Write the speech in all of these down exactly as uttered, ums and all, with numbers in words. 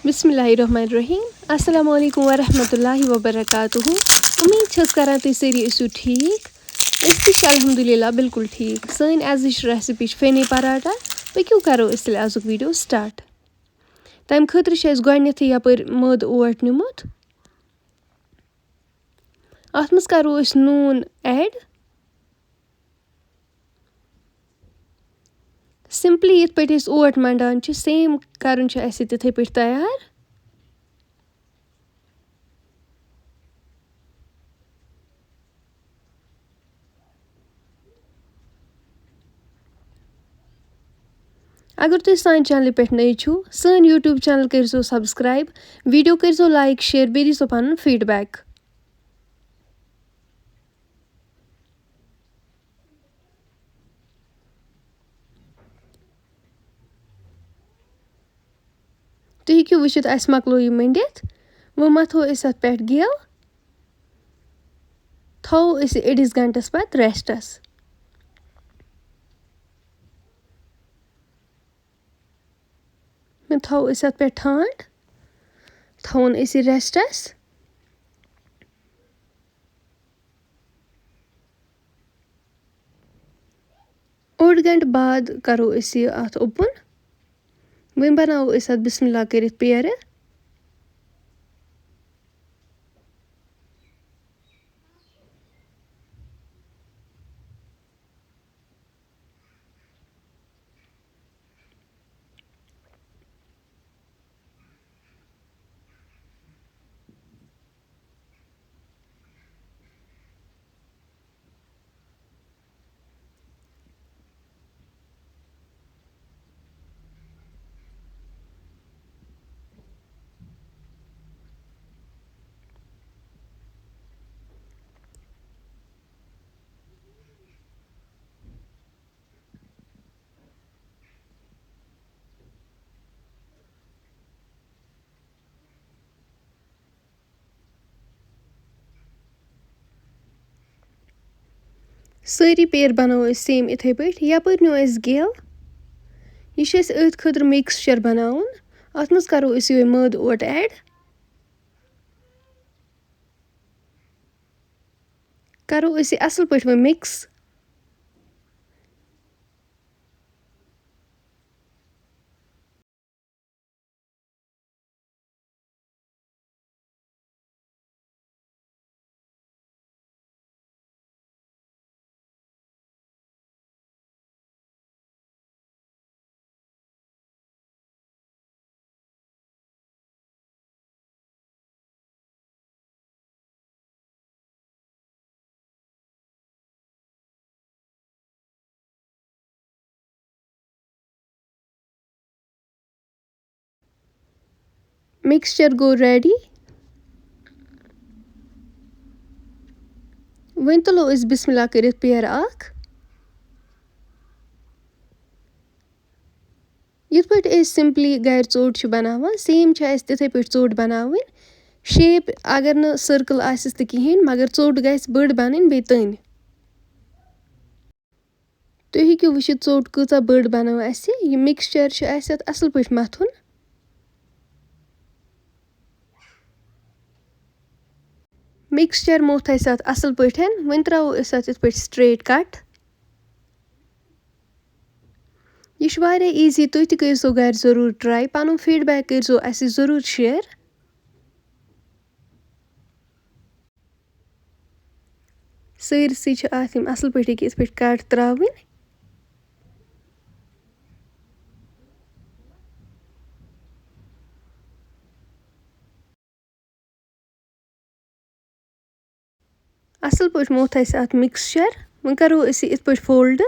بسم اللہ الرحمن الرحیم۔ السلام علیکم ورحمۃ اللہ وبرکاتہ۔ امید چھس کران تُہۍ سٲری ٲسِو ٹھیٖک۔ أسۍ تہِ چھِ الحمدللہ بالکل ٹھیٖک۔ سٲنۍ أزِچ recipe چھِ فینے پراٹھا۔ پٔکِو کرو أسۍ تیٚلہِ آزُک video start۔ تَمہِ خٲطرٕ چھُ اَسہِ گۄڈٕنیتھٕے یپٲرۍ مٲدٕ اوٹ نیُمُت۔ اَتھ منٛز کرو أسۍ نوٗن add۔ Simply یِتھ پٲٹھۍ أسۍ اوٹ منٛڈان چھِ، same کرُن چھُ اَسہِ تِتھے پٲٹھۍ تیار۔ اگر تُہۍ سانہِ channelہِ پٮ۪ٹھ نٔوۍ چھِو، سٲنۍ YouTube channel کٔرزیٚو subscribe، video کٔرزیٚو like، share، بیٚیہِ دیٖزیٚو پنُن feedback۔ تُہۍ ہیٚکِو وٕچھِتھ، اَسہِ مۄکلو یہِ مٔنڈِتھ۔ وۄنۍ مَتھو أسۍ اَتھ پٮ۪ٹھ گٮ۪و، تھاوو أسۍ یہِ أڑِس گھنٹَس پَتہٕ restس۔ وۄنۍ تھاوو أسۍ اَتھ پٮ۪ٹھ ٹھانٛڈ، تھاوون أسۍ یہِ restس۔ اوٚڑ گھنٹہٕ بعد کرو أسۍ یہِ اَتھ open۔ وۄنۍ بناوو أسۍ اَتھ بسم اللہ کٔرِتھ پیرٕ۔ سٲری پیر بناوو أسۍ same یِتھے پٲٹھۍ۔ یپٲرۍ نیوٗ اَسہِ گٮ۪و، یہِ چھُ اَسہِ أتھۍ خٲطرٕ mixture بناوُن۔ اَتھ منٛز کرو أسۍ یِہوٚے مٲدٕ اوٹ add۔ کرو أسۍ یہِ اَصٕل پٲٹھۍ وۄنۍ mix۔ Mixture گوٚو ready۔ وۄنۍ تُلو أسۍ بسم اللہ کٔرِتھ پیرٕ اکھ۔ یِتھ پٲٹھۍ أسۍ simply گرِ ژوٚٹ چھِ بناوان، same چھِ اَسہِ تِتھے پٲٹھۍ ژوٚٹ بناوٕنۍ۔ Shape اگر نہٕ circle آسٮ۪س تہٕ کِہیٖنۍ، مگر ژوٚٹ گژھِ بٔڑ بنٕنۍ بیٚیہِ تٔنۍ۔ تُہۍ ہیٚکِو وٕچھِتھ، ژوٚٹ کۭژاہ بٔڑ بنٲو اَسہِ۔ یہِ mixture چھُ اَسہِ اَتھ اَصٕل پٲٹھۍ مَتھُن۔ Mixture موٚتھ اَسہِ اَتھ اَصٕل پٲٹھۍ۔ وۄنۍ ترٛاوو أسۍ اَتھ یِتھ پٲٹھۍ straight cut۔ یہِ چھُ واریاہ easy، تُہۍ تہِ کٔرۍزیو گَرِ ضٔروٗر try۔ پَنُن feedback کٔرۍزیو اَسہِ ضٔروٗر share۔ سٲرسٕے چھِ اَتھ یِم اَصٕل پٲٹھۍ یِتھ پٲٹھۍ cut ترٛاوٕنۍ۔ اَصٕل پٲٹھۍ موٚتھ اَسہِ اَتھ mixture۔ وۄنۍ کَرو أسۍ یہِ یِتھ پٲٹھۍ fold۔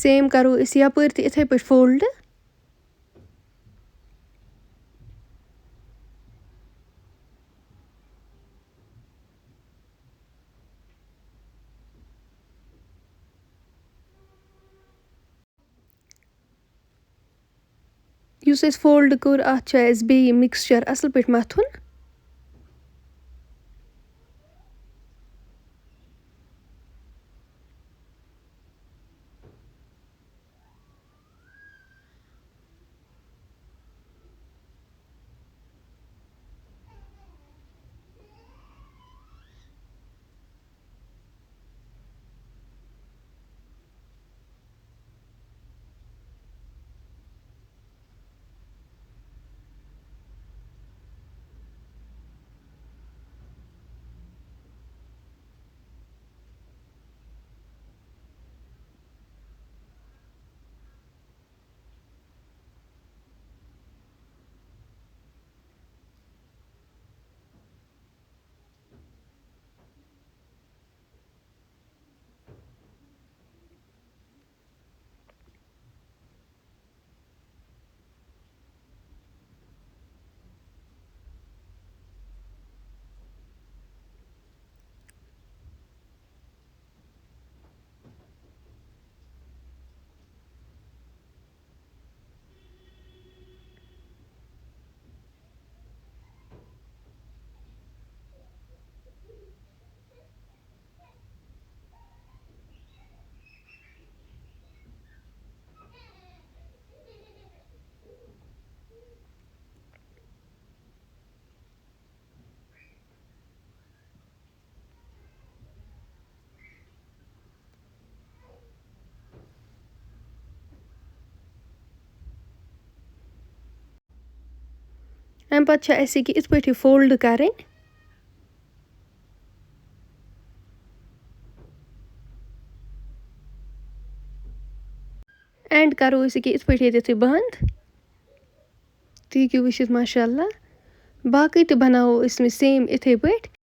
Same کَرو أسۍ یَپٲرۍ تہِ یِتھَے پٲٹھۍ fold۔ یُس اَسہِ فولڈ کوٚر، اَتھ چھُ اَسہِ بیٚیہِ یہِ مِکسچَر اَصٕل پٲٹھۍ مَتھُن۔ اَمہِ پَتہٕ چھِ اَسہِ یہِ کہِ یِتھ پٲٹھۍ یہِ فولڈ کَرٕنۍ۔ اینڈ کَرو أسۍ یہِ کہِ یِتھ پٲٹھۍ ییٚتٮ۪تھ یہِ بنٛد۔ تُہۍ ہیٚکِو وٕچھِتھ، ماشاء اللہ۔ باقٕے تہِ بَناوو أسۍ وۄنۍ سیم یِتھَے پٲٹھۍ۔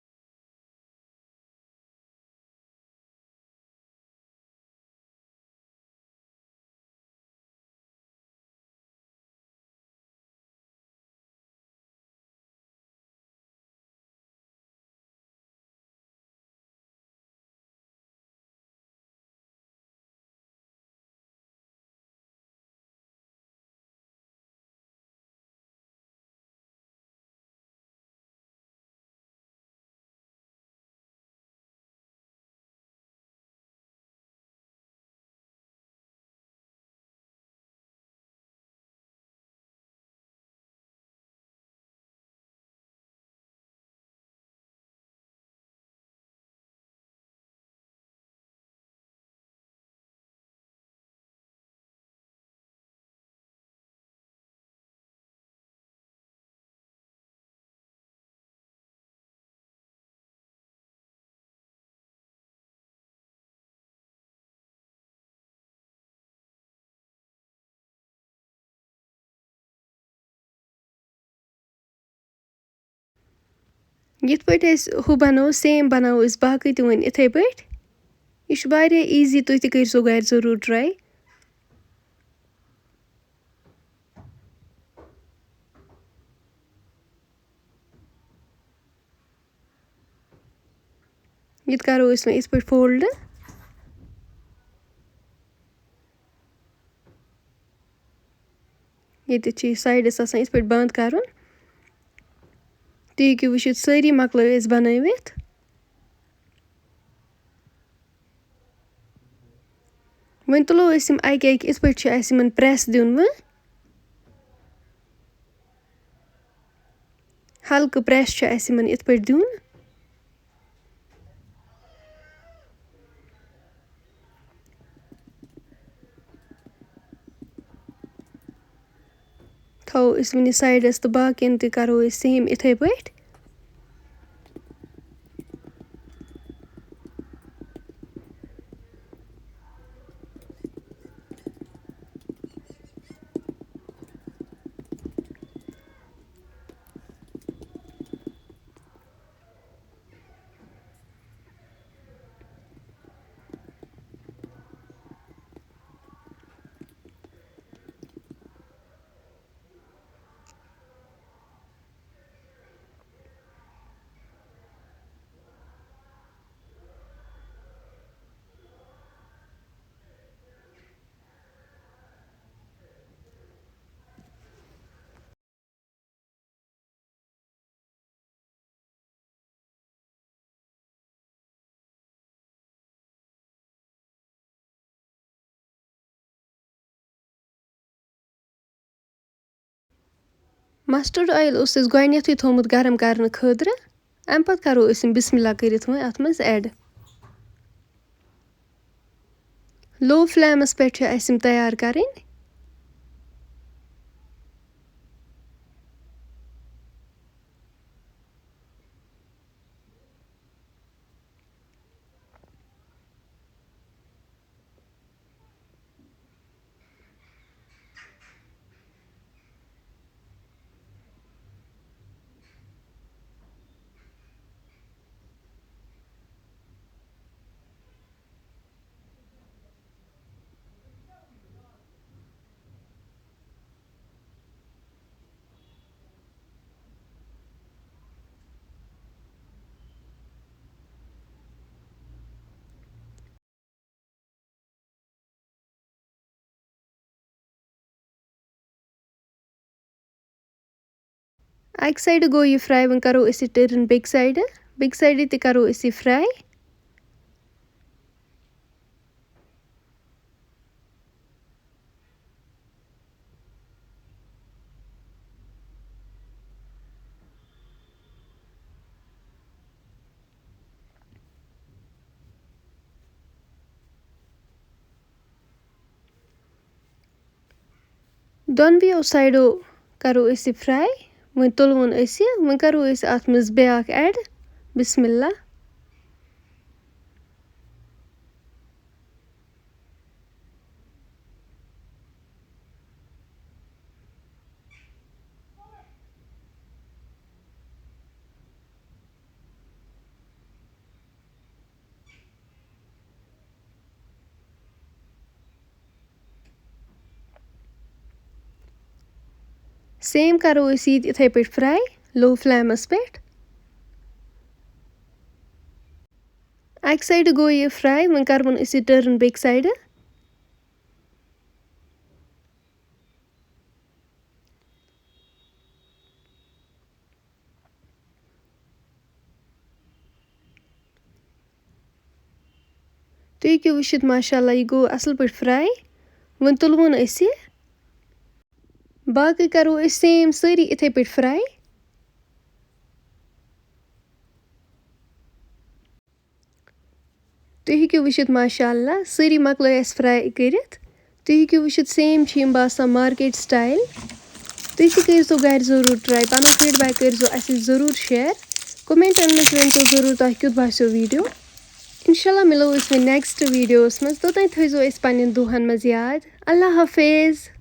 یِتھ پٲٹھۍ أسۍ ہُہ بَنوو، سیم بَناوو أسۍ باقٕے تہِ وۄنۍ یِتھَے پٲٹھۍ۔ یہِ چھُ واریاہ ایٖزی، تُہۍ تہِ کٔرۍزیو گَرِ ضٔروٗر ٹرٛاے۔ یہِ تہِ کَرو أسۍ وۄنۍ یِتھ پٲٹھۍ فولڈ۔ ییٚتہِ چھِ یہِ سایڈَس آسان یِتھ پٲٹھۍ بنٛد کَرُن۔ تُہۍ ہیٚکِو وٕچھِتھ، سٲری مۄکلٲے اَسہِ بَنٲوِتھ۔ وۄنۍ تُلو أسۍ یِم اَکہِ اَکہِ، یِتھ پٲٹھۍ چھُ اَسہِ یِمَن پرٛٮ۪س دیُن وۄنۍ۔ ہلکہٕ پرٛٮ۪س چھُ اَسہِ یِمَن یِتھ پٲٹھۍ دیُن۔ تھاوو أسۍ وٕنہِ سایڈَس تہٕ باقیَن تہِ کَرو أسۍ سیم یِتھَے پٲٹھۍ۔ مَسٹٲرڈ آیِل اوس اَسہِ گۄڈٕنٮ۪تھٕے تھوٚومُت گرم کرنہٕ خٲطرٕ۔ اَمہِ پَتہٕ کَرو أسۍ یِم بسم اللہ کٔرِتھ وۄنۍ اَتھ منٛز add۔ Low flameس پٮ۪ٹھ چھِ اَسہِ یِم تیار کَرٕنۍ۔ اَکہِ سایڈٕ گوٚو یہِ fry، وۄنۍ کَرو أسۍ یہِ turn بیٚکہِ سایڈٕ، بیٚکہِ سایڈٕ تہِ کَرو أسۍ یہِ fry۔ دۄنوٕیو سایڈو کَرو أسۍ یہِ fry۔ وۄنۍ تُلوُن أسۍ یہِ، وۄنۍ کَرو أسۍ اَتھ منٛز بیٛاکھ add۔ بسم اللہ۔ Same کَرو أسۍ یہِ تہِ یِتھَے پٲٹھۍ fry، low flameس پٮ۪ٹھ۔ اَکہِ سایڈٕ گوٚو یہِ fry، وۄنۍ کَرٕ وۄنۍ أسۍ یہِ turn بیٚکہِ سایڈٕ۔ تُہۍ ہیٚکِو وٕچھِتھ، ماشاء اللہ، یہِ گوٚو اَصٕل پٲٹھۍ fry۔ وۄنۍ تُلوُن أسۍ یہِ۔ باقٕے کَرو أسۍ same سٲری یِتھَے پٲٹھۍ fry۔ تُہۍ ہیٚکِو وٕچھِتھ، ماشاء اللہ، سٲری مۄکلٲے اَسہِ fry کٔرِتھ۔ تُہۍ ہیٚکِو وٕچھِتھ، same چھِ یِم باسان market style۔ تُہۍ تہِ کٔرۍزیو گَرِ ضٔروٗر try، پَنُن feedback کٔرۍزیو اَسہِ ضٔروٗر share۔ Commentن منٛز ؤنۍزیو ضٔروٗر، تۄہہِ کیُتھ باسیو video۔ اِنشاء اللہ مِلو أسۍ وۄنۍ next videoس منٛز۔ توٚتام تھٲیزیو أسۍ پنٛنٮ۪ن دُعاہَن منٛز یاد۔ اللہ حافظ۔